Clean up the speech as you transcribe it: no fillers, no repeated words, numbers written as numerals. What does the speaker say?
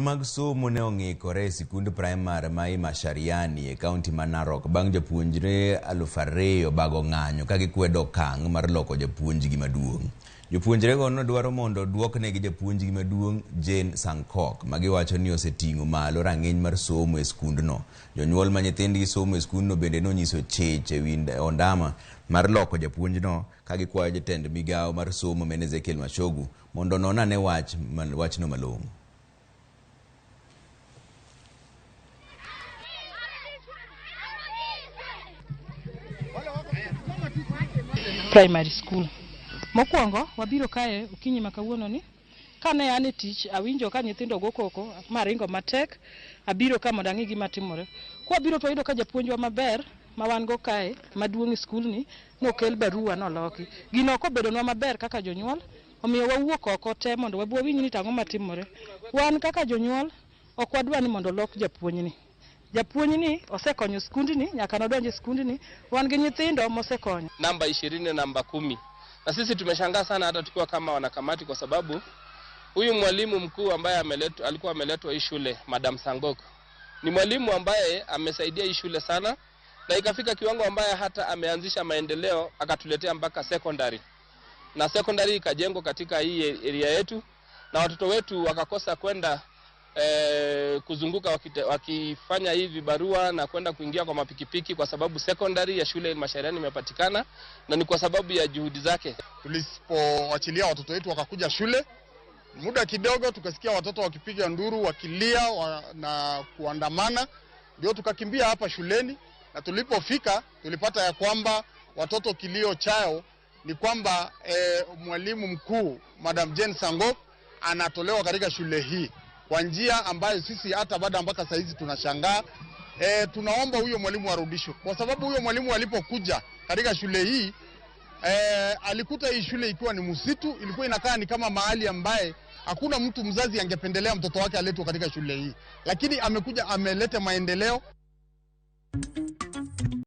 Mag somo ne ong'ikore e sikund praimar ma Imashariani e kaunti ma Narok bang' jopuonjre 2,000 bago ng'anyo ka gikwedo okang' mar loko japuonjgi maduong'. Jopuonjrego ne dwaro mondo oduoknegi japuonjgi maduong' Jane Sankok ma giwacho ni oseting'o malo rang'iny mar somo e skundno. Jonyuol ma nyithindgi somo e skundno bende nonyiso chich e wi ondama mar loko japuonjno ka gikwayo jatend migawo mar somo ma en Ezekiel Machogu mondo onon ane wachno malong'o. Primary school. Mokwongo wabiro kae okinyi ma kawuono ni kane an e tich awinjo ka nyithindo go koko maringo matek abiro ka mondo ang'i gima timore. Kwabiro to wayudo ka japuonjwa maber ma wan go kae maduong' e skul ni nokel barua noloki. Gino ok obedonwa maber kaka jonyuol, omiyo wawuok oko te mondo wabi wawinj ni tang'o matimore. Wan kaka jonyuol ok wadwa ni mondo olok japuonjni. Japuonjni osekonyo skundni nyaka nodonj e skundni, wan gi nyithindo mosekonyo. Namba 20 na namba 10. Na sisi tumeshangaa sana hata tukiwa kama wanakamati, kwa sababu huyu mwalimu mkuu ambaye alikuwa ameletwa hii shule, Madam Sangok, ni mwalimu ambaye amesaidia hii shule sana, na ikafika kiwango ambaye hata ameanzisha maendeleo akatuletea mpaka secondary. Na secondary ikajengwa katika hii area yetu, na watoto wetu wakakosa kwenda kuzunguka wakifanya hivi barua na kwenda kuingia kwa mapikipiki, kwa sababu secondary ya shule Mashariani imepatikana, na ni kwa sababu ya juhudi zake. Tulipoachilia watoto wetu wakakuja shule, muda kidogo tukasikia watoto wakipiga nduru, wakilia na kuandamana, ndio tukakimbia hapa shuleni, na tulipofika tulipata ya kwamba watoto kilio chao ni kwamba mwalimu mkuu Madam Jane Sangok anatolewa katika shule hii kwa njia ambayo sisi hata baada mpaka saa hizi tunashangaa. Tunaomba huyo mwalimu arudishwe, kwa sababu huyo mwalimu alipokuja katika shule hii alikuta hii shule ikiwa ni msitu, ilikuwa inakaa ni kama mahali ambaye hakuna mtu mzazi angependelea mtoto wake aletwe katika shule hii, lakini amekuja ameleta maendeleo.